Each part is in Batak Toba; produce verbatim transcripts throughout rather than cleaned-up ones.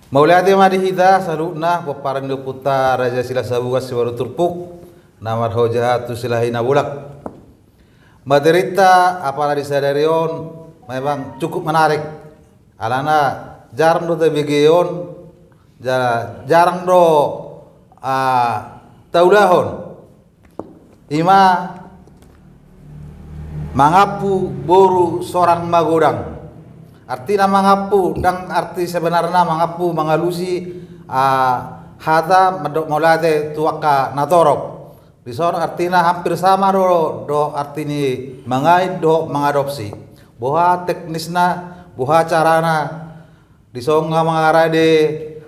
Mauliate ma di hita saluhutna, pomparan ni ompunta Raja Silahisabungan siualu turpuk, na marhoja tu Silalahi Nabolak. Materi ta apala di sadari on memang cukup menarik. Alana jarang do tabege on, ja-, jarang do, ah, taulahon. Ima mangampu boru sorang magodang. Artina mangampu, ndang arti sebenarna mangampu, mangalusi, ah, hata mandok mauliate tu angka na torop. Dison artina hampir sama do, do arti ni mangait dohot mangadopsi. Boha teknisna, boha carana, dison nga mangarade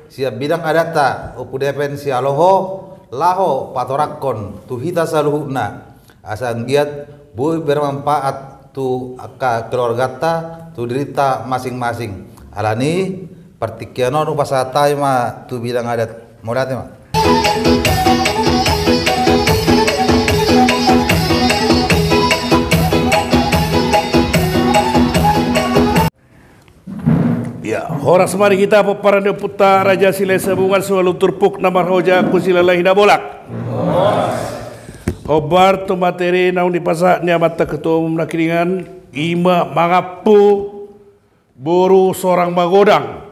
sian bidang adatta, Ompu Depen Sialoho, laho patorangkon tu hita saluhutna. Asa anggiat boi bermanfaat tu angka keluargata, tu dirinta masing-masing. Alani, partingkian on hupasahat hami ma tu bidang adat. Mauliate ma. Ya, horas ma di hita pomparan ni ompunta Raja Silahisabungan siualu turpuk na marhoja Angku Silalahi Nabolak. Hombar tu materi naung dipasahat ni amanta ketua umum nangkiningan, ima mangampu boru sorang magodang.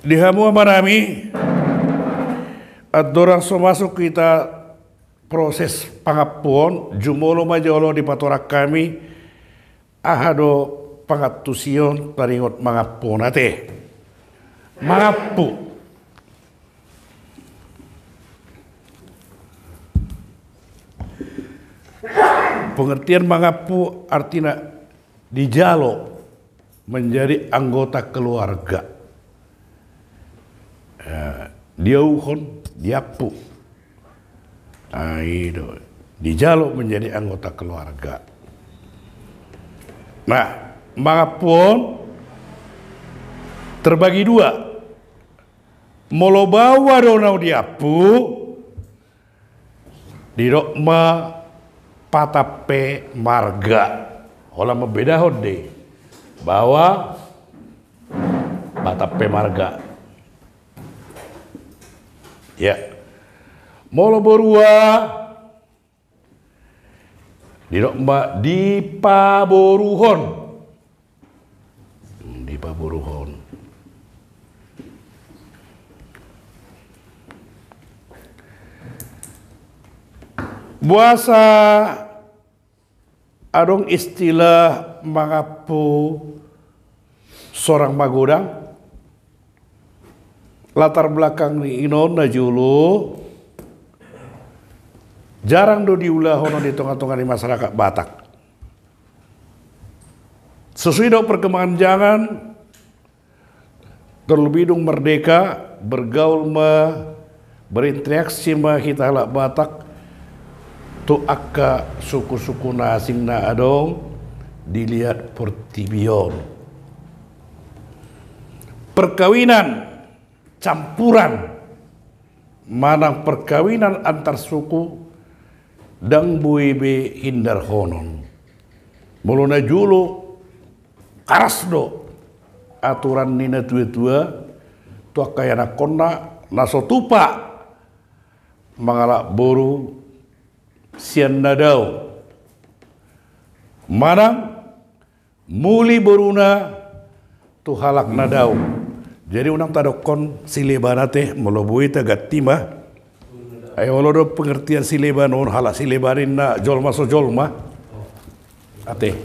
Di hamu amanami, andorang so masuk hita proses pangampuon, jumolo ma jolo dipatorang hami, aha do pangantusion taringot mangampu on ate. Mangampu. Pengertian mangampu artina dijalo menjadi anggota keluarga. Eh, diauhon, diampu. Nah, i do. Dijalo menjadi anggota keluarga. Nah, mangampu on terbagi dua. Molo baoa do naung diampu, didok ma patampe marga. Holan mambedahon do i. Baoa, patampe marga. Ya. Molo borua, didok ma dipaboruhon. Dipaboruhon. Boasa adong istilah mangampu sorang magodang? Latar belakang ni i on na jolo, jarang do diulahon on di tonga-tonga ni masyarakat Batak. Sesuai dohot perkembangan zaman, terlebih dung merdeka, bergaul ma, berinteraksi ma hita halak Batak tu angka suku-suku na asing na adong di liat portibi on. Perkawinan campuran manang perkawinan antar suku ndang boi be hindarhonon. Molo na jolo, karas do aturan ni na tua-tua tu angka ianakhonna na so tupa mangalap boru sian na dao manang muli boruna tu halak na dao. Jadi unang tadokkon sileban ate, molo boi taganti ma. Ai olo do pengertian sileban on, halak sileban inna jolma so jolma. Ate.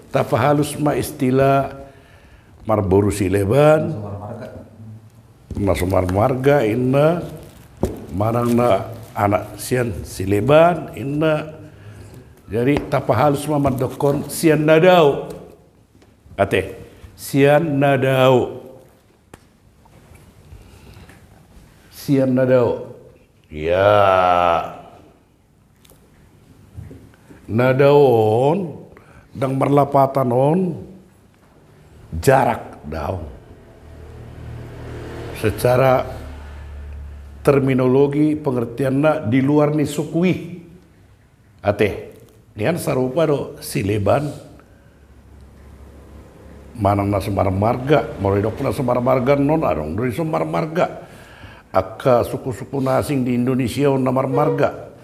Tapahalus ma istilah marboru sileban. Na so marmarga inna, manang na anak sian sileban inna. Jadi tapahalus ma mandokkon sian na dao. Ate, sian na dao. Sian na dao. Ya. Na dao on, ndang marlapatan on jarak dao. Secara terminologi pengertianna di luar ni suku i. Ate, nian sarupa do sileban manang na so marmarga, molo didok na so marmarga annon, adong do di so marmarga. Angka suku-suku na asing di Indonesia on na marmarga.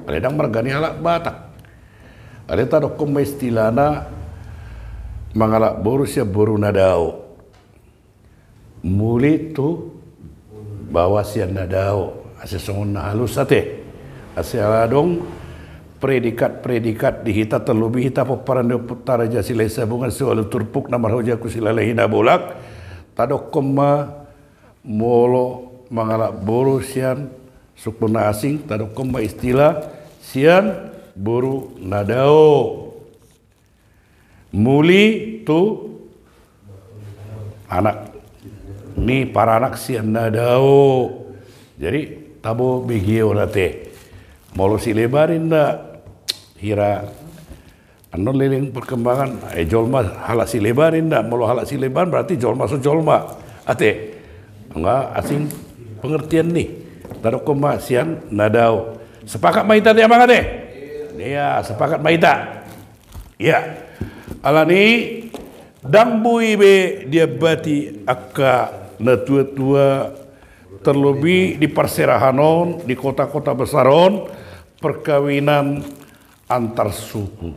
Alai ndang marga ni halak Batak. Alai tadokkon ma istilana mangalap boru sian boru na dao. Muli tu baoa sian na dao, ase songon na halus ate. Ase ala adong predikat-predikat di hita, terlebih hita pomparan ni ompunta Raja Silahisabungan siualu turpuk na marhojak tu Silalahi Nabolak, tadokkon ma molo mangalap boru sian suku na asing, tadokkon ma istilah sian boru na dao. Muli tu anak ni paranak sian na dao. Jadi tabo begeon ate. Molo sileban inda, hira annon leleng perkembangan, eh, jolma halak sileban inda, molo halak sileban berarti jolma so jolma. Ate. Nga asing pengertian ni. Tadokkon ma sian na dao. Sepakat ma hita ate amang ate? Iya, sepakat ma hita. Iya. Alani ndang boi be diambati angka na tua-tua, terlebih di parserahan on, di kota-kota besar on, perkawinan antar suku.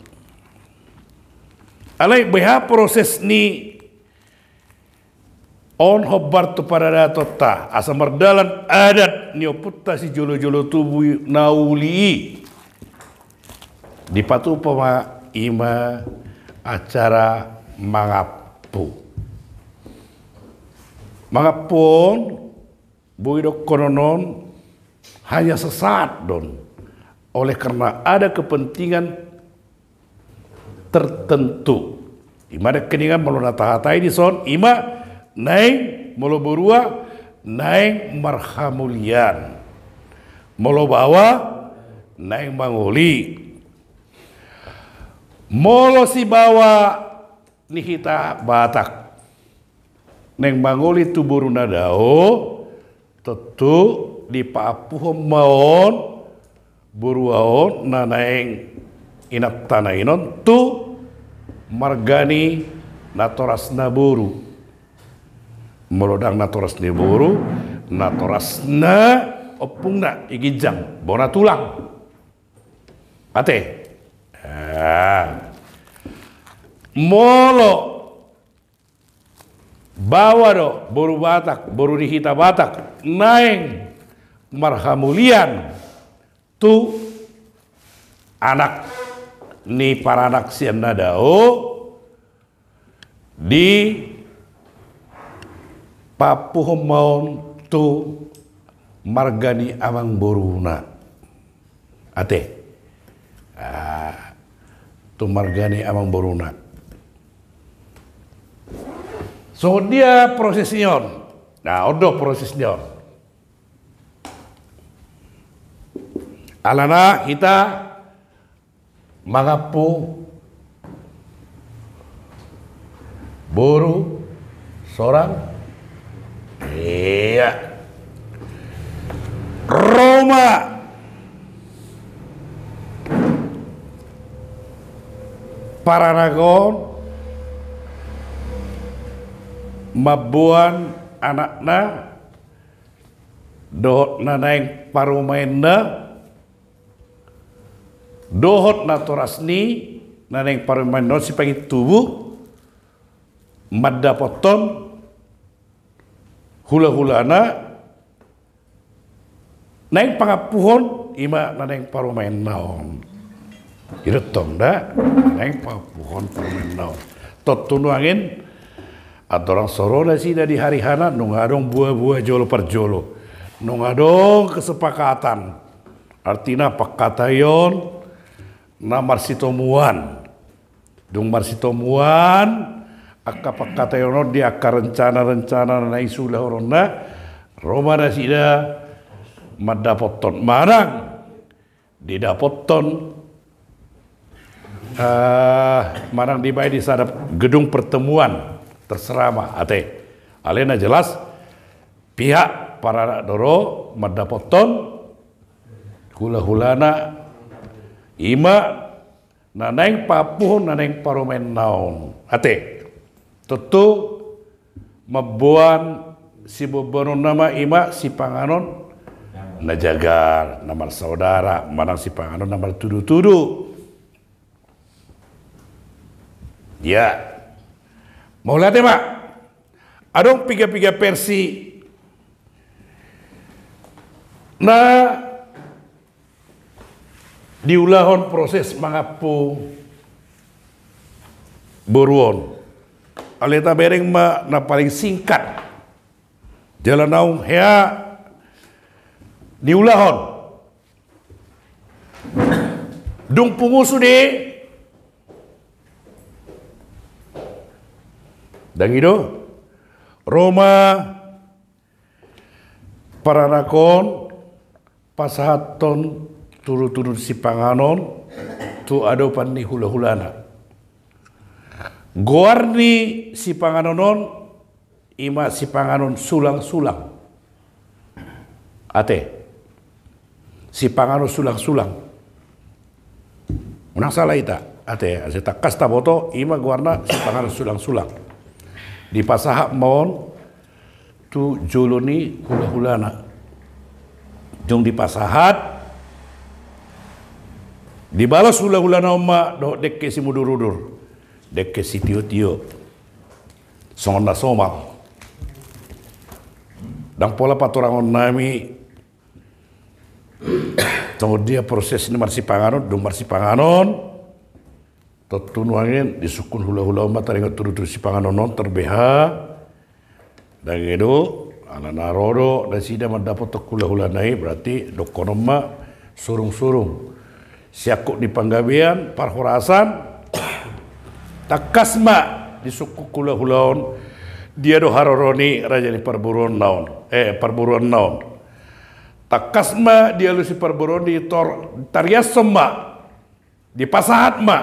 Alai beha proses ni on hombar tu paradatonta, asa mardalan adat ni ompunta sijolo-jolo tubu na uli i. Dipatupa ma ima acara mangampu. Mangampu on, boi dohonon on, hanya sesaat do on. Oleh karena ada kepentingan tertentu. Ima dengke ningan molo na tahatai dison, ima naeng molo borua naeng marhamulian. Molo baoa naeng mangoli. Molo sibaoa ni hita Batak naeng mangoli tu boru na dao, tontu dipaampuhon ma on borua on na naeng inanta na inon tu marga ni natorasna boru. Molo ndang natorasna boru, natorasna ompungna i ginjang, bona tulang. Ate. Ah. Molo baoa do boru Batak, boru di hita Batak, naeng marhamulian tu anak ni paranak sian na dao, dipaampuhon ma on tu marga ni amangboruna. Ate. Ah, tu marga ni amangboruna. Songon dia proses ni on? Nah, on do proses ni on. Alana hita mangampu boru sorang. Iya. Ro ma paranak on mamboan anakna dohot na naeng parumaenna dohot natorasna na naeng parumaenna on sipangintubu mandapothon hulahulana naeng pangampuhon ima na naeng parumaenna on. Didok tong da, na naeng pangampuhon parumaenna on. Tontu nuaeng andorang so ro nasida di harihana nunga adong buabua jolo parjolo. Nunga adong kesepakatan. Artina pangkataion na marsitomuan. Dung marsitomuan angka pangkataion on di angka rencana-rencana na naeng siulahononna, ro ma nasida mandapothon manang didapothon, eh, manang dibaen di sada gedung pertemuan, terserah ma ate. Alai na jelas pihak paranak do ro mandapothon hulahulana Ima na naeng paampuhon na naeng parumaenna on. Ate, tontu mamboan siboanboanonna ma ima sipanganon na jagar, na marsaudara, manang sipanganon na martudutudu. Ya. Mauliate ma. Adong piga-piga versi na diulahon proses mangampu boru on. Alai tabereng ma na paling singkat. Jala naung hea diulahon. Dung pungu sude, dang i do, ro ma paranakon pasahathon tudutudu sipanganon tu adopan ni hulahulana. Goar ni sipanganon on ima sipanganon sulangsulang. Ate, sipanganon sulangsulang. Unang sala hita, ate, asa tangkas taboto ima goarna sipanganon sulangsulang. Dipasahat ma on tu jolo ni hulahulana. Dung dipasahat, dibalos hulahulana on ma dohot dengke simudurudur, dengke sitiotio, songon na somal. Ndang pola patorangonnami songon dia proses ni marsipanganon, dung marsipanganon, tontu nuaeng disungkun hulahula on ma taringot tudutudu sipanganon on, tarbeha. Dang i do, ala na ro do nasida mandapothon hulahulana i, berarti dohonon ma surungsurung. Siangkup ni panggabean, parhorasan, tangkas ma disungkun hulahula on, dia do haroro ni raja ni parboruonna on, eh, parboruonna on. Tangkas ma dialusi parboruon, ditor-, tariashon ma, dipasahat ma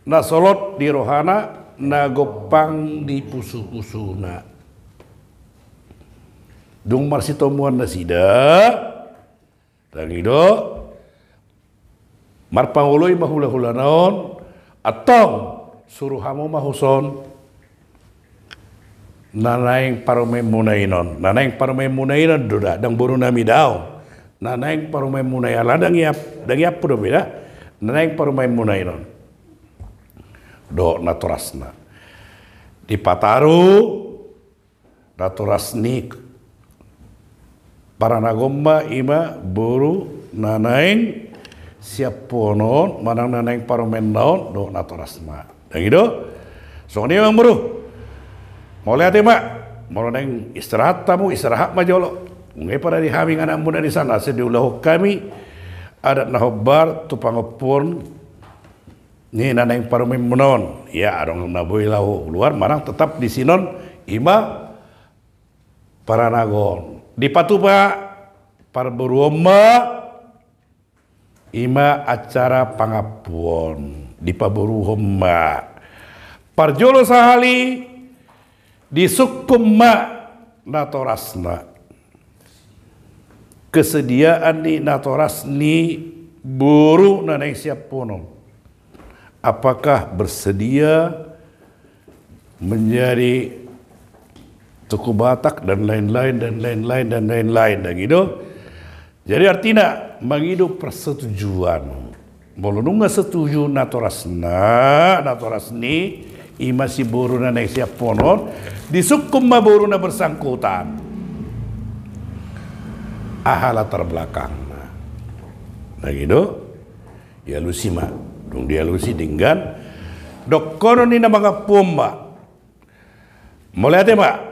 na solot di rohana, na gompang di pusupusuna. Dung marsitomuan nasida, dang i do, marpangoloi ma hulahulana on, antong suru hamu ma huson na naeng parumaenmuna i non. Na naeng parumaenmuna i non do da, ndang borunami da on. Na naeng parumaenmuna i, ala ndang iap-, ndang iampu dope da. Na naeng parumaenmuna i non. Dohot natorasna. Dipataru natoras ni paranakon ma ima boru na naeng siampuon on, manang na naeng parumaenna on, dohot natorasna. Dang i do? Songon i ma, amang boru. Mauliate ma. Molo naeng istirahat hamu, istirahat ma jolo. Nunga parade hami anakmuna di sana, asa diulahon hami adat na hombar tu pangompuon ni na naeng parumaenmuna on. Ia, adong na boi laho luar, manang tetap di sinon ima paranakon. Dipatupa parboruon ma ima acara pangampuon. Dipaboruhon ma. Parjolo sahali disungkun ma natorasna. Kesediaan ni natoras ni boru na naeng siampuon on. Apakah bersedia menjadi Tuku Batak dan lain-lain, dan lain-lain, dan lain-lain, dang i do? Jadi artina mangido persetujuan. Molo nunga setuju natorasna, natoras ni ima si boru na naeng siampuon on, disungkun ma boru na bersangkutan. Aha latar belakangna? Dang i do? Dialusi ma. Dung dialusi denggan dohonon ni na mangampuon ma. Mauliate ma.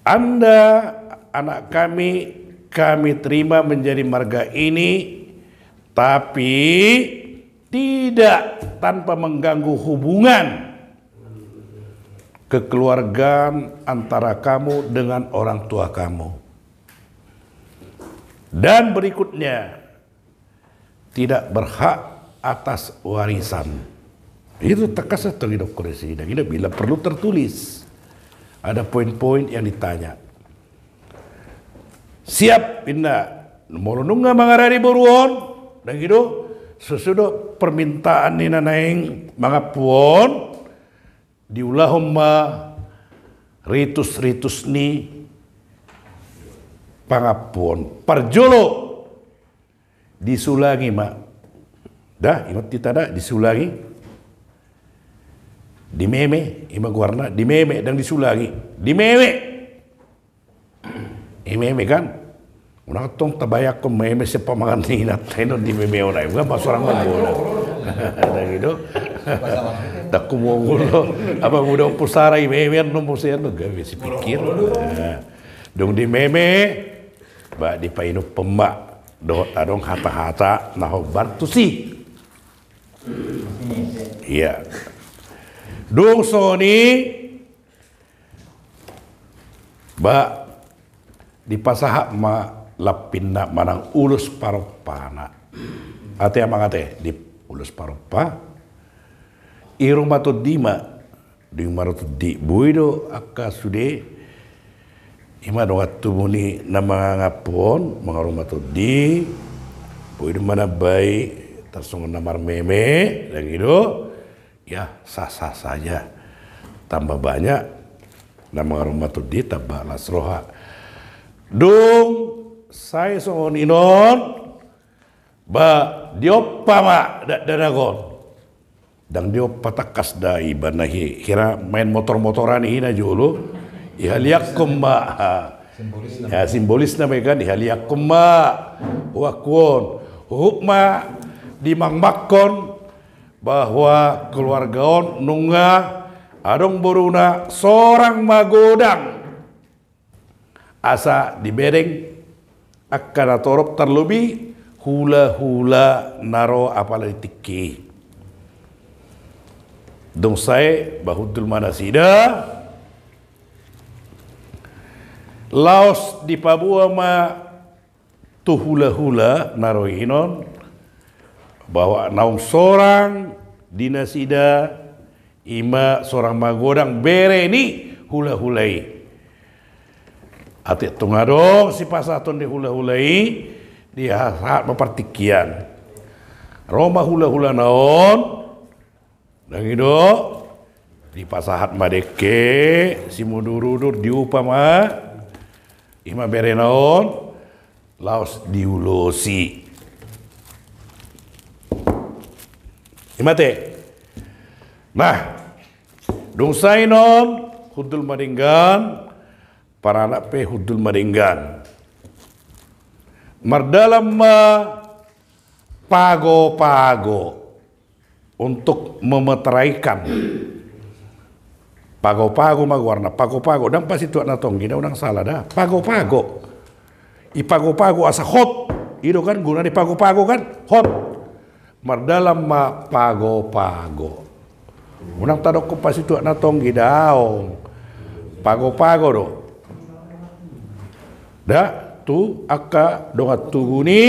Anda anak kami, kami terima menjadi marga ini, tapi tidak tanpa mengganggu hubungan kekeluargaan antara kamu dengan orang tua kamu. Dan berikutnya, tidak berhak atas warisan. Itu tangkas antong didok nasida, bila perlu tertulis. Ada poin-poin yang ditanya. Siap, inna, molo nunga mangaradi boru on, Dang i do, sesuai do permintaan ni na naeng mangampu on, diulahon ma ritus-ritus ni pangampu on. Parjolo, disulangi ma. Da, ingot hita da, disulangi. Dimeme, ima goarna, dimeme, dang disulangi. Dimeme. Imeme kan. Unang tong tabayangkon meme sian pamangan ni inanta i non dimeme on ai. Bukan pasorang manggoda. Dang i do. Takku mongol do. Apa muda ompusara imeme an non muse an non gabe sipikir. Dung dimeme, ba dipainum pemma dohot adong hata-hata na hombar tusi. Iya. Dung songon i, ba dipasahat ma lampinna manang ulos parompana. Ate amang ate, di ulos parompa. I ro ma tondi ma. Dung i ma ro tondi, boi do angka sude. Ima dongan tubu ni na mangampu on, mangaruma tondi. Boi do manambai tarsongon na marmeme, dang i do. Ya, sah-sah saja. Tambah banyak na mangaruma tondi, tambah las roha. Dung sai songon i non, ba diompa ma dakdanak on. Dang diompa tangkas da iba na hi, hira main motor-motoran i na jolo. Ihaliangkon ma. Ya, simbolisna ma i kan, ihaliangkon ma. Huakku on. Huhut ma dimangmangkon bahwa keluarga on nunga adong boruna sorang magodang. Asa dibereng angka na torop, tarlobi hula-hula na ro apala di tingki i. Dung sae ba hundul ma nasida, laos dipaboa ma tu hula-hula na ro i non, bahwa naung sorang di nasida ima sorang magodang bere ni hula-hula i. Atik tung adong sipasahaton ni hula-hula i, dipasahat ma partingkian. Ro ma hula-hula na on, dang i do, dipasahat ma dengke simudur-udur, diupa ma ima berena on, laos diulosi. Ima te. Nah, dung sae non hundul ma denggan, paranak pe hundul ma denggan. Mardalan ma pago-pago untuk memeteraikan. Pago-pago ma goarna, pago-pago. Dang pasituak na tonggi, dang unang sala da. Pago-pago. I pago-pago asa hot. I do kan guna ni pago-pago kan? Hot. Mardalan ma pago-pago. Unang tadokkon pasituak na tonggi, daong. Pago-pago do. Da, tu angka dongan tubu ni,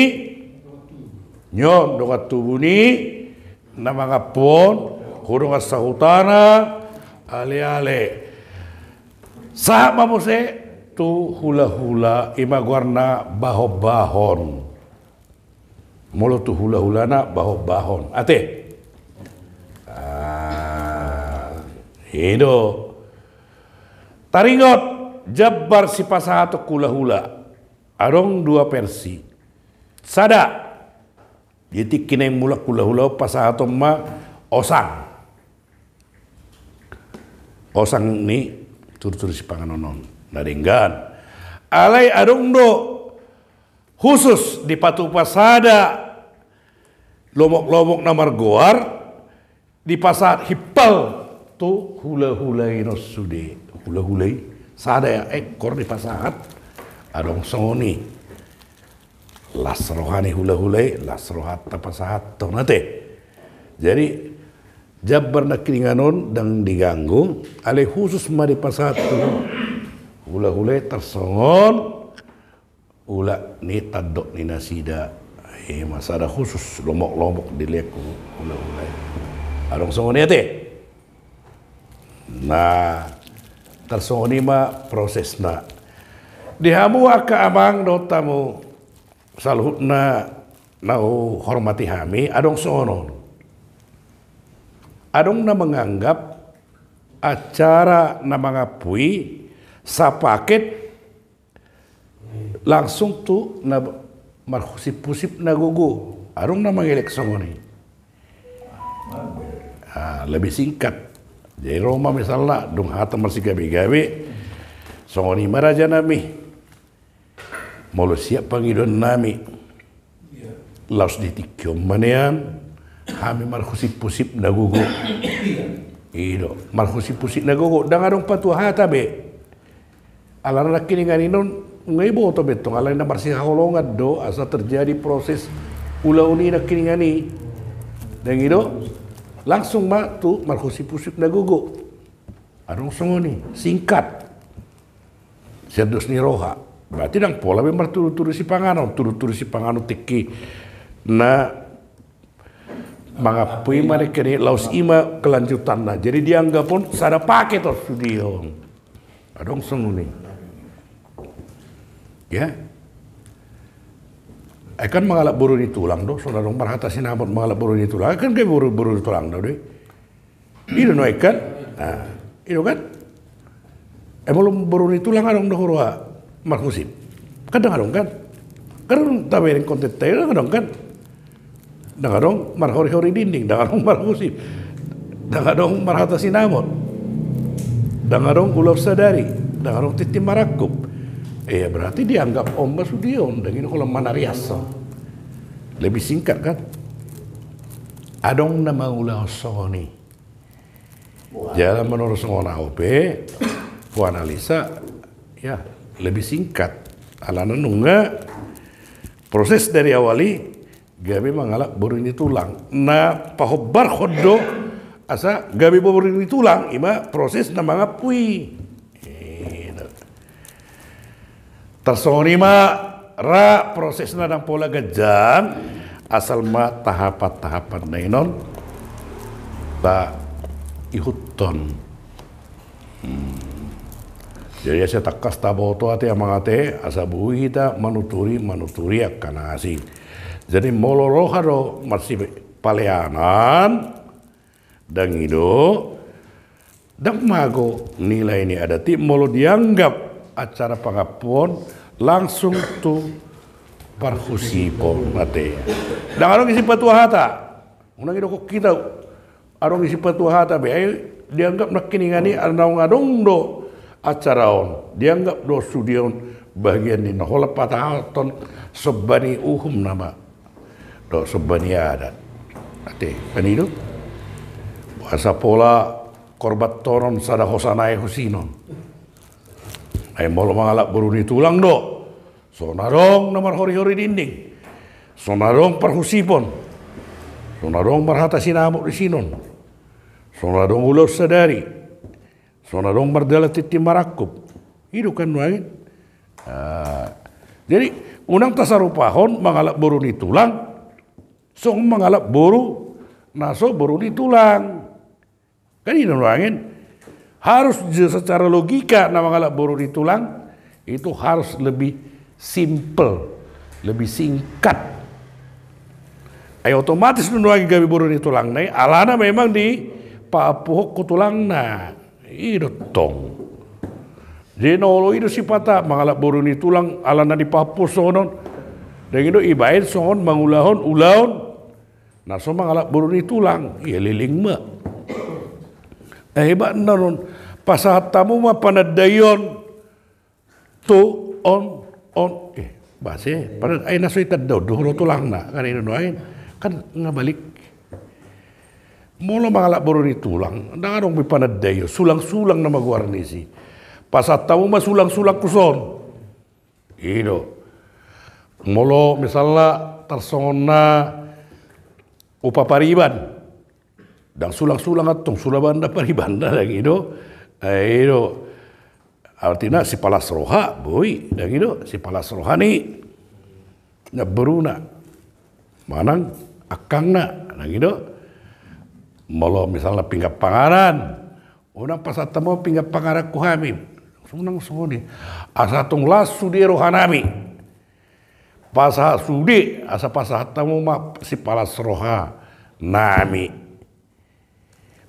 nion dongan tubu ni na mangampu on, tu dongan sahutana, ale-ale. Sahat ma muse tu hula-hula, ima goarna bahon-bahon. Molo tu hula-hulana bahon-bahon. Ate? Ah, i do. Taringot jambar sipasahaton hula-hula. Adong dua versi. Sada, di tingki naeng mulak hula-hula on pasahaton ma osang. Osang ni tutur-tutur sipanganon on. Na denggan. Alai adong do khusus dipatupa sada lomo-lomo na margoar, dipasahat himpal tu hula-hula i non sude. Hula-hula i sada ya, ekor dipasahat. Adong songon i. Las roha ni hula-hula i, las roha tapasahat tu na te. Jadi, jambar nangkiningan on dang diganggu, alai khusus ma dipasahat tu hula-hula i tarsongon ulak ni tandok ni nasida. Ima sada khusus lomo-lomo dilehon tu hula-hula i. Adong songon i ate. Nah, tarsongon i ma prosesna. Di hamu angka amang dohot hamu saluhutna na huhormati hami, adong songon on. Adong na manganggap acara na mangampui sapaket langsung tu na marhusip-husip na gogo. Adong na mangelek songon i. Ah, lebih singkat. Jadi ro ma misalna dung hata marsigabe-gabe, songon i ma raja nami. Molo siap pangidoan nami, laos di tingki on ma nian hami marhusip-husip na gogo. I do, marhusip-husip na gogo, ndang adong patua hata be. Alana nangkiningan i non nunga diboto be tong, alai na marsihaholongan do asa terjadi proses ulaon i nangkiningan i. Ndang i do, langsung ma tu marhusip-husip na gogo. Adong songon i, singkat. Sian dos ni roha. Berarti ndang pola be martudu-tudu sipanganon, tudu-tudu sipanganon tingki na mangampui ma nangkin i, laos i ma kelanjutanna. Jadi dianggap on sada paket on sude on. Adong songon i. Ya. Ai kan mangalap boru ni tulang do, so na adong marhata sinamot mangalap boru ni tulang. Ai kan gabe boru, boru ni tulang do, do i. I do nuaeng kan? Ah, i do kan? Eh, molo boru ni tulang adong do huroha marhusip? Kan ndang adong kan? Kan tabereng kontenta i ndang adong kan? Ndang adong marhori-hori dinding, ndang adong marhusip, ndang adong marhata sinamot, ndang adong ulaon sadari, ndang adong tintin marangkup. Eh, berarti dianggap on ma sude on, ndang i do holan manarias on. Lebih singkat kan? Adong na mangulahon songon i. Jala menurut songon au pe, huanalisa, ya, lebih singkat. Alana nunga proses dari awal i gabe mangalap boru ni tulang. Na pahombarhon do asa gabe boru ni tulang, i ma proses na mangampui. I do. Tarsongon i ma ra prosesna, ndang pola ganjang, asal ma tahapan-tahapan na i non taihuthon. Hmm. Jadi asa tangkas taboto ate amang ate, asa boi hita manuturi, manuturi angka na asing. Jadi molo roha do marsipaleanan, ndang i do, ndang mago nilai ni adat i molo dianggap acara pangampuon langsung tu parhusipon ate. Ndang adong isi patua hata. Unang idokkon hita adong isi patua hata be, ai dianggap nangkiningan i naung adong do acara on, dianggap do sude on bagian ni na holan patahothon somba ni uhum nama. Dohot somba ni adat. Ate, kan i do? Asa pola korban tonon sada hosana i husinon. Ai molo mangalap boru ni tulang do, so na adong na marhori-hori dinding, so na adong parhusipon, so na adong marhata sinamot disinon, so na adong ulaon sadari, so na adong mardalan tintin marangkup. I do kan nuaeng. Ah, jadi unang tasarupahon mangalap boru ni tulang songon mangalap boru na so boru ni tulang. Kan i do nuaeng. Harus je-, secara logika na mangalap boru ni tulang itu harus lebih simpel, lebih singkat. Ai otomatis do nuaeng gabe boru ni tulangna i, alana memang dipaampuhon tu tulangna. I do tong. Jadi na olo i do sipata mangalap boru ni tulang alana dipaampuhon songon on. Ndang i do, ibaen songon mangulahon ulaon na so mangalap boru ni tulang. Ia leleng ma. Eh, hebatna non, pasahat hamu ma panandaion tu on, on, eh, base, padahal ai na so itanda on do huroha tulangna, kan i do nuaeng, kan nga balik. Molo mangalap boru ni tulang, ndang adong be panandaion, sulang-sulang nama goar ni si. Pasahat hamu ma sulang-sulang tu son. I do. Molo misalna tarsongon na upa pariban, ndang sulang-sulang antong, sula banda paribanna, ndang i do. Eh, i do. Artina sipalas roha, boi, ndang i do, sipalas roha ni namboruna manang angkangna, ndang i do. Molo misalna pinggan panganan, unang pasahat hamu pinggan panganan tu hami. Unang songon i. Asa tung las sude rohanami. Pasahat sude, asa pasahat hamu ma sipalas roha nami.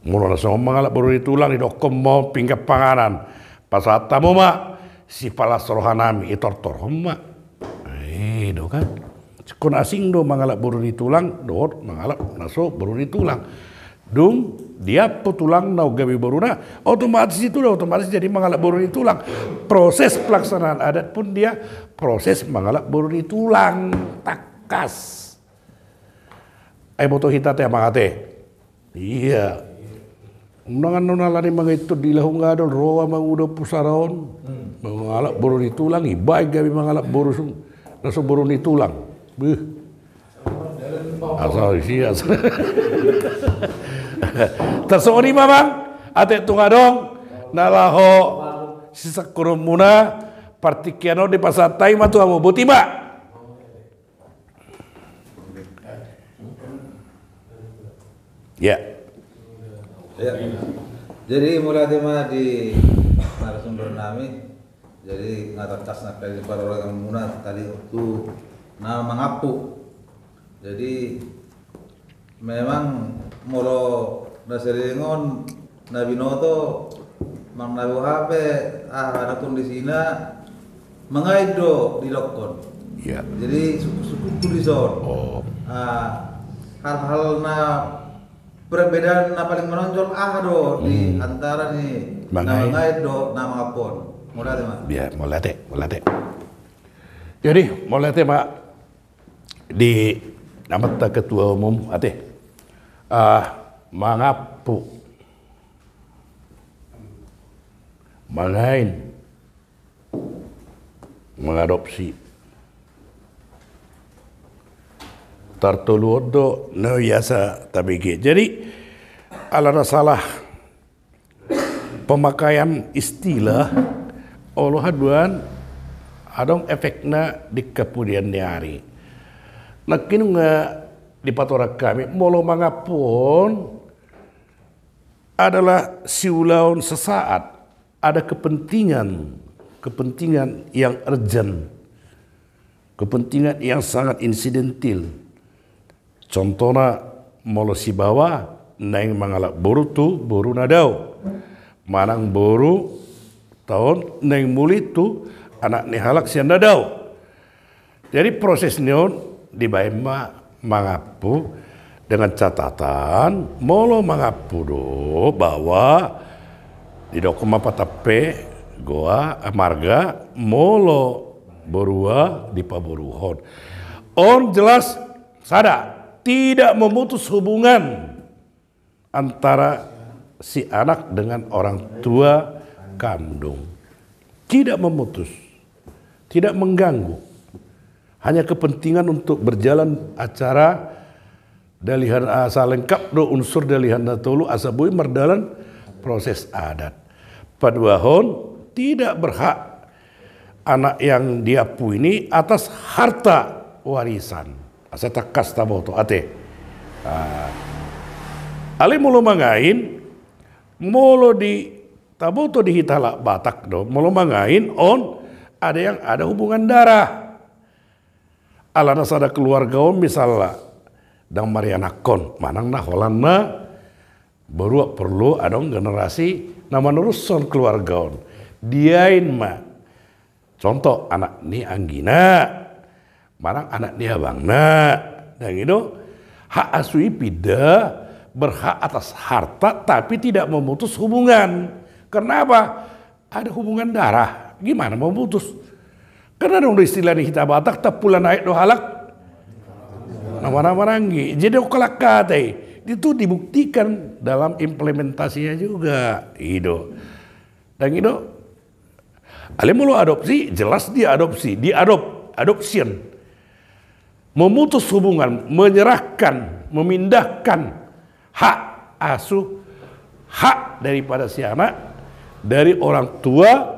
Molo na songon mangalap boru ni tulang, didokkon ma pinggan panganan, pasahat hamu ma sipalas roha nami, itortorhon ma. I do kan. Ingkon asing do mangalap boru ni tulang dohot mangalap na so boru ni tulang. Dung diampu tulangna on gabe boruna, otomatis itu do otomatis jadi mangalap boru ni tulang. Proses pelaksanaan adat pun dia proses mangalap boru ni tulang. Tangkas. Ai boto hita ate, amang ate. Ia. Unang annon alani mangaithon di lahungadon, ro amang uda pusara on. Mangalap boru ni tulang, ibaen gabe mangalap boru sung, na so boru ni tulang. Beuh. Asal isi, asal. Tarsongon i ma, amang ate, tung adong na laho sisangkunonmuna, partingkian on dipasahat hami ma tu hamu, boti ma. Ya. Ya. Jadi mauliate ma di narasumber nami. Jadi nga tangkas nangkin di parorot muna tadi tu na mangampu. Jadi memang molo na sering on na binoto, manang na boha pe, aha na kondisina, mangain do didokkon. Iya. Jadi suku-suku tu dison. Oh. Ah, hal-hal na perbedaan na paling menonjol aha do di antara ni na mangain do na mangampu on? Mauliate ma. Iya, mauliate, mauliate. Jadi mauliate ma di amanta ketua umum ate. Ah, mangampu, mangain, mangadopsi. Tartolu on do na biasa tabege. Jadi ala na salah pemakaian istilah, olo haduan adong efekna di kemudian ni ari. Nangkin nga dipatorang hami, molo mangampu on adalah siulaon sesaat, ada kepentingan, kepentingan yang urgent, kepentingan yang sangat insidentil. Contohna, molo sibawa naeng mangalap boru tu boru na dao, manang boru taon naeng muli tu anak ni halak sian na dao. Jadi proses ni on dibaen ma mangampu, dengan catatan molo mangampu do baoa didokkon ma patampe goa, eh, marga, molo borua dipaboruhon. On jelas sada, tidak memutus hubungan antara si anak dengan orang tua kandung. Tidak memutus, tidak mengganggu. Hanya kepentingan untuk berjalan acara dalihan, asa lengkap do unsur dalihan na tolu, asa boi mardalan proses adat. Paduahon, tidak berhak anak yang diampu ini atas harta warisan. Asa tangkas taboto ate. Ah. Alai molo mangain, molo di taboto di hita halak Batak do, molo mangain on ada yang ada hubungan darah. Alana sada keluarga on misalna ndang marianakhon, manang na holan na baru porlu adong generasi na manerushon keluarga on. Diain ma, contoh, anak ni anggina, manang anak ni abangna. Ndang i do, hak asuh i pinda berhak atas harta tapi tidak memutus hubungan. Karena apa? Ada hubungan darah, gimana mau putus? Karena dong do istilah ni hita Batak, tampulon aek do halak na marhaha maranggi. Jadi, oke lah kata i, itu dibuktikan dalam implementasinya juga. I do. Ndang i do. Alai molo adopsi, jelas dia adopsi, diadop, adoption. Memutus hubungan, menyerahkan, memindahkan hak asuh, hak daripada si anak dari orang tua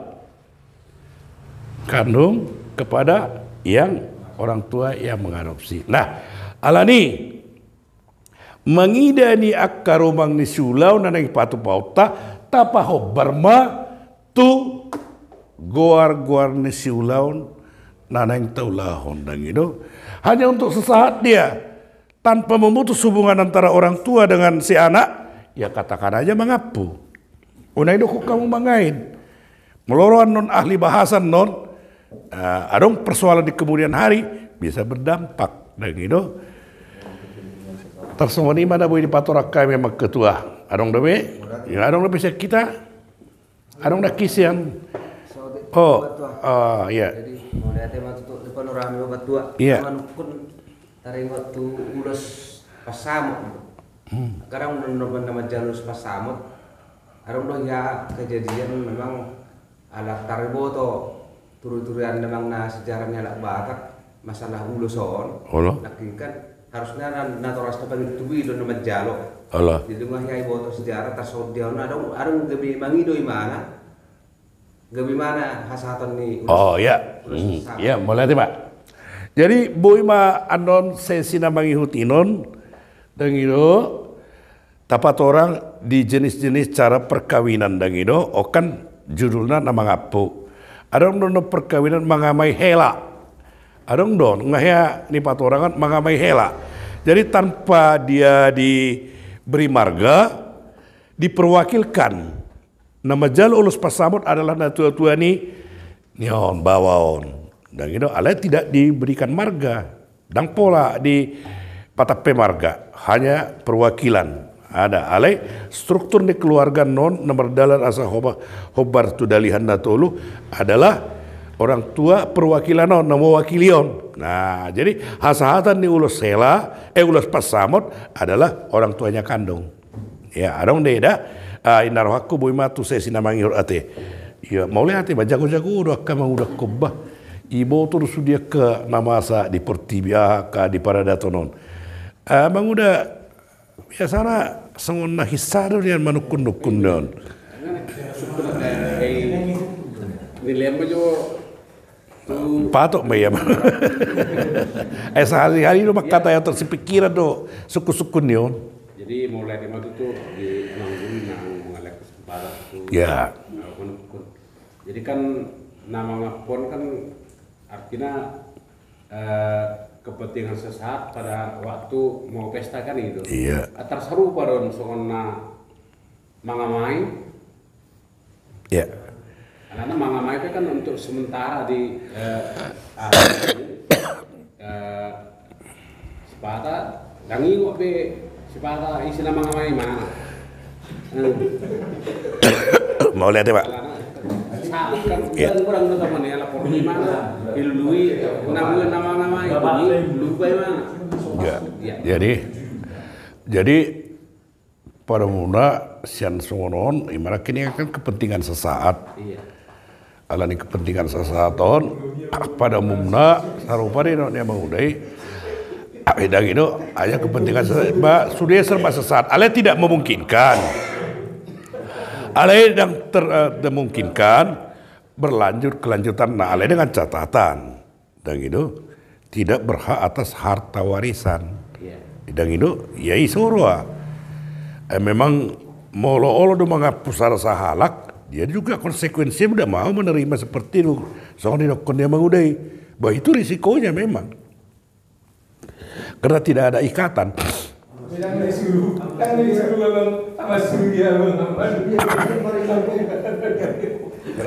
kandung kepada yang orang tua yang mengadopsi. Nah, alani mangida ni angka rumang ni siulaon na naeng patupaonta, tapahombar ma tu goar-goar ni siulaon na naeng taulahon, dang i do. Hanya untuk sesaat dia, tanpa memutus hubungan antara orang tua dengan si anak, ya katakan aja mangampu. Unang didokkon hamu mangain. Molo ro annon ahli bahasa annon, eh, adong persoalan di kemudian hari, bisa berdampak, dang i do. Tarsongon i ma na boi dipatorang hami, Amang Ketua. Adong dope? Ya, adong dope sian hita? Adong na kisian. Oh, oh, iya. Jadi, mauliate ma tutu di panorami, Amang Ketua. Iya. Manungkun taringot tu ulos pansamot. Hmm. Kadang na, na, na manjalo ulos pansamot. Adong do hea kejadian memang ala tariboto turi-turian memang na sejarah ni halak Batak, masalah ulos on. Olo. Nangkin kan harusna na, natoras na pangintubu i do na manjalo. Olo. Jadi dung hea iboto sejarah, tarsongon dia on adong, adong gabe mangido imana, gabe imana hasahaton ni ulos. Oh, iya. Ulos pansamot. Iya, mauliate ma. Jadi boi ma annon sesi na mangihut i non, dang i do. Tapatorang di jenis-jenis cara perkawinan, dang i do, on kan judulna na mangampu. Adong do annon perkawinan mangamai hela. Adong do, nunga hea nipatoranghon mangamai hela. Jadi tanpa dia diberi marga, diperwakilkan. Na manjalo ulos pansamot adalah natua-tua ni, ni on, baoa on. Dang i do, alai tidak diberikan marga. Ndang pola dipatampe marga, hanya perwakilan. Ada, alai struktur ni keluarga on na mardalan asa hoba-, hombar tu dalihan na tolu adalah orang tua perwakilan on, na mewakili on. Nah, jadi hasahatan ni ulos hela, eh, ulos pansamot adalah orang tuanya kandung. Ya, adong do da. Ah, inna rohangku boi ma tu sesi na mangihut, ate. Ya, mauliate ma, jago-jago do angka mangudahon, bah. Iboto do sude angka na masa di portibi, ah, angka di paradaton on. Ah, manguda, biasana songon na hinsa do nian manungkun-nungkun on. Nilai ma jo. Patut ma ia. Eh, sahali-hali do mangkatai, atau sipingkiran do sungkun-sungkun ni on. Jadi mauliate ma tutu di Amang Guru na mangalean kesempatan tu. Ya. Jadi kan na mangampu on kan artina, eh, kepentingan sesaat pada waktu mau pesta kan itu. Iya. Tarsarupa do songon na mangamai. Ya. Karena mangamai pe kan untuk sementara di, eh, ah, eh, sipata, ndang ingot be sipata isi na mangamai mana. Hmm. Mauliate, Pak. Karena saat kan, ya, kurang do teman ya, lapor di mana, dilului, namun na mangamai, dilului mana. Ya. Ya. Jadi, jadi, Pada umumna sian songon on, ima nangkin kan kepentingan sesaat. Iya. Alani kepentingan sesaat on, pada umumna sarupa do i, na manguda i. Ah, dang i do, hanya kepentingan sesaat, ba, sude serba sesaat. Alai tidak memungkinkan. Alai dang ter-, eh, memungkinkan berlanjut kelanjutan, nah, alai dengan catatan. Dang i do, tidak berhak atas harta warisan. Iya. Dang i do, ya i so roa. Eh, memang molo olo do mangampu sada sahalak, dia juga konsekuensinya udah mau menerima seperti itu. Songon didokkon ni manguda i. Bah, itu risikonya memang. Karena tidak ada ikatan.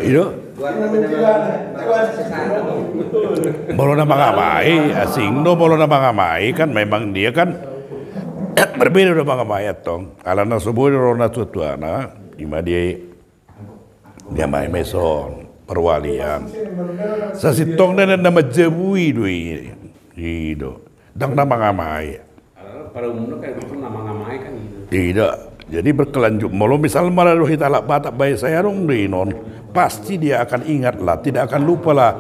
I do. Molo na mangamai, asing do, molo na mangamai kan memang dia kan berbeda do mangamai antong. Alana so boi do ro natua-tuana, ima dia i. Dia ma i meson, perwalian. Sasintongna na manjabui do i. I do. Dang na mangamai. Pada umumna kan itu na mangamai kan gitu. Tidak. Jadi berkelanjut. Molo misal mara do hita halak Batak, bae sai adong do i non, pasti dia akan ingat lah, tidak akan lupa lah.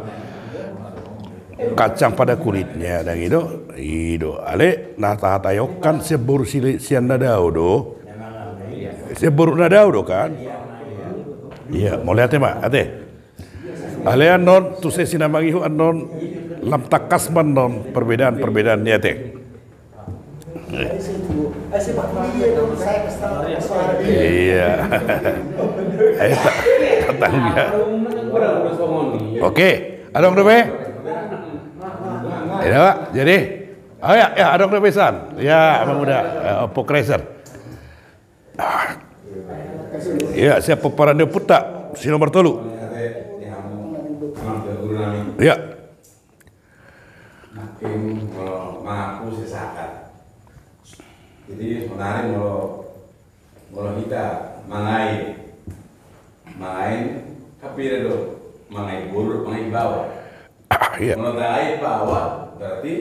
Kacang pada kulitnya, dang i do. I do. Alai na tahatahon kan sian boru si-, sian na dao do. Sian boru na dao do kan. Iya, mauliate ma, ate. Alai annon tu sesi na mangihut annon, lam tangkas ma annon perbedaan-perbedaan ni, ate. Iya. Ayo, ta-, tatanggia. Oke, adong dope? Jadi, oh ya, ya, adong do pesan. Ya, Amang Uda, eh, Ompu Kreser. Ah. Ya, siap pomparan ni ompunta, si nomor tolu. Ya. Nangkin molo mangaku sesakat. Jadi, sonari molo, molo hita mangain, mangain, kan beda do mangain boru, mangain baoa. Ah, iya. Molo mangain baoa, berarti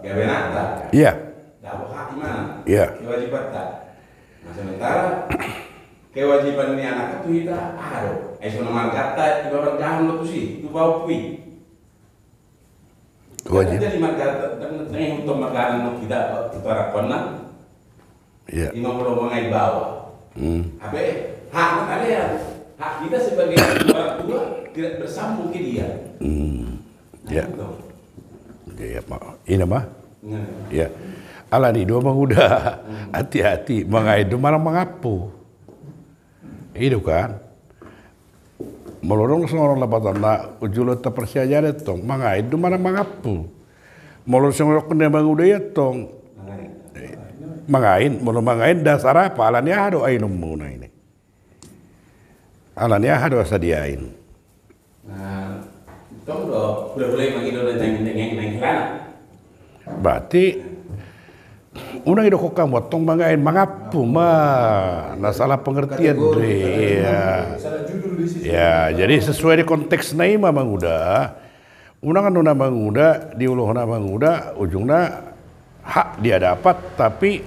gabenanta. Iya. Dapot hak imana. Iya. Kewajibanta. Nah, sementara kewajiban ni anak tu hita, aha do? Ai songon marganta, ibarat gahan do tusi, tu baoa pui. Wajib. Jadi marga, dengan, dengan untuk marga anu kita, kita harapkan, nah. Iya. Ima molo mangain baoa. Hmm. Apa, hak na kalian. Hak kita sebagai orang tua tidak bersambung ke dia. Hmm. Ya. Nah, itu. Iya, ma-, ina ma? Nah. Ya. Alani do, Amang Uda. Hmm. Hati-hati, mangain do manang mangampu. I do kan. Molo adong songon on lapatanna, ujungna taparsiajari tong, mangain do manang mangampu. Molo songon on na Amang Uda i tong, mangain, molo mangain dasar apa, alani aha do ainonmuna i? Alani aha do asa diain? Nah, tong do, hula-hula i mangido na nang, nang, nang hilana. Berarti unang idokkon hamu antong mangain, mangampu ma, na salah pengertian do i, iya. Ya, jadi sesuai di konteksna i ma, Amang Uda. Unang annon Amang Uda, di ulaon Amang Uda, ujungna hak dia dapat, tapi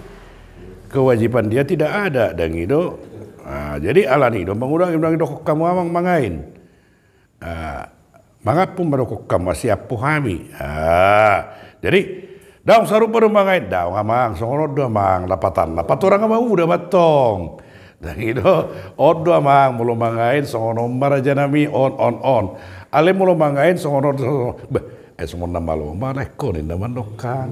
kewajiban dia tidak ada, dang i do. Nah, jadi alani do, Amang Uda, unang idokkon hamu amang mangain. Ah, mangampu ma dokkon hamu, siampu hami. Ah, jadi, daong sarupa do mangain, daong amang, songon on do amang, lapatanna, patorang Amang Uda ma antong. Dang i do, on do amang, molo mangain, songon on ma raja nami, on, on, on. Alai molo mangain, songon on, songon on. Bah, eh, songon na malo ma, naeng ninna mandok kan.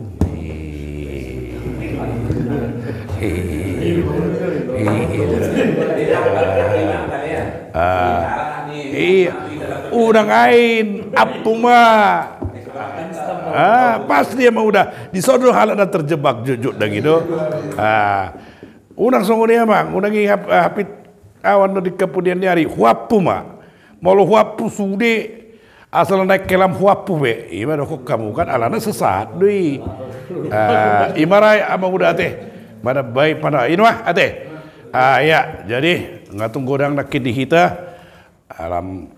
Ah, iya. Unang ain, ampu ma. Ah, pas dia ma udah. Di sono halak na terjebak jujur dang i do. Ah, unang songon i amang, unang i hap-, hapit awan do di kemudian ni ari. Huampu ma. Molo huampu sude, asal naik kelam huampu be. Ima dokkon hamu kan, alana sesat do i. Ah, ima ra Amang Uda ate. Mana baik, mana ino ah, ate. Ah, iya, jadi, nga tung godang nangkin di hita. Alam,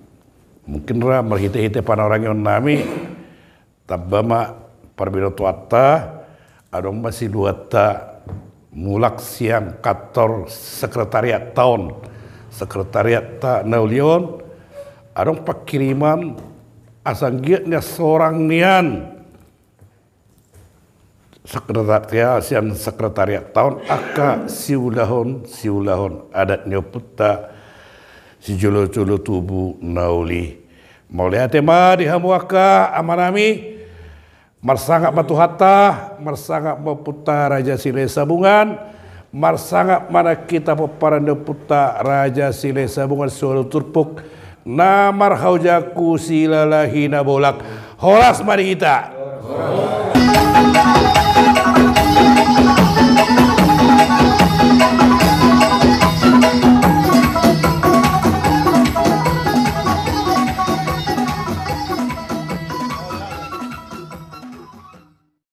mungkin ra marhite-hite panorangion nami, tamba ma parbinotoanta, adong ma siluanta mulak sian kantor sekretariatta on, sekretariatta na uli on, adong pangkiriman asa anggiat ni sorang nian sekretariat, sian sekretariatta on angka siulahon, siulahon adat ni ompunta sijolo-jolo tubu na uli. Mauliate ma di hamu angka amanami. Marsangap ma Tuhanta, marsangap ma ompunta Raja Silahisabungan, marsangap ma nang hita pomparan ni ompunta Raja Silahisabungan siualu turpuk, na marhaujangku Silalahi Nabolak. Horas ma di hita.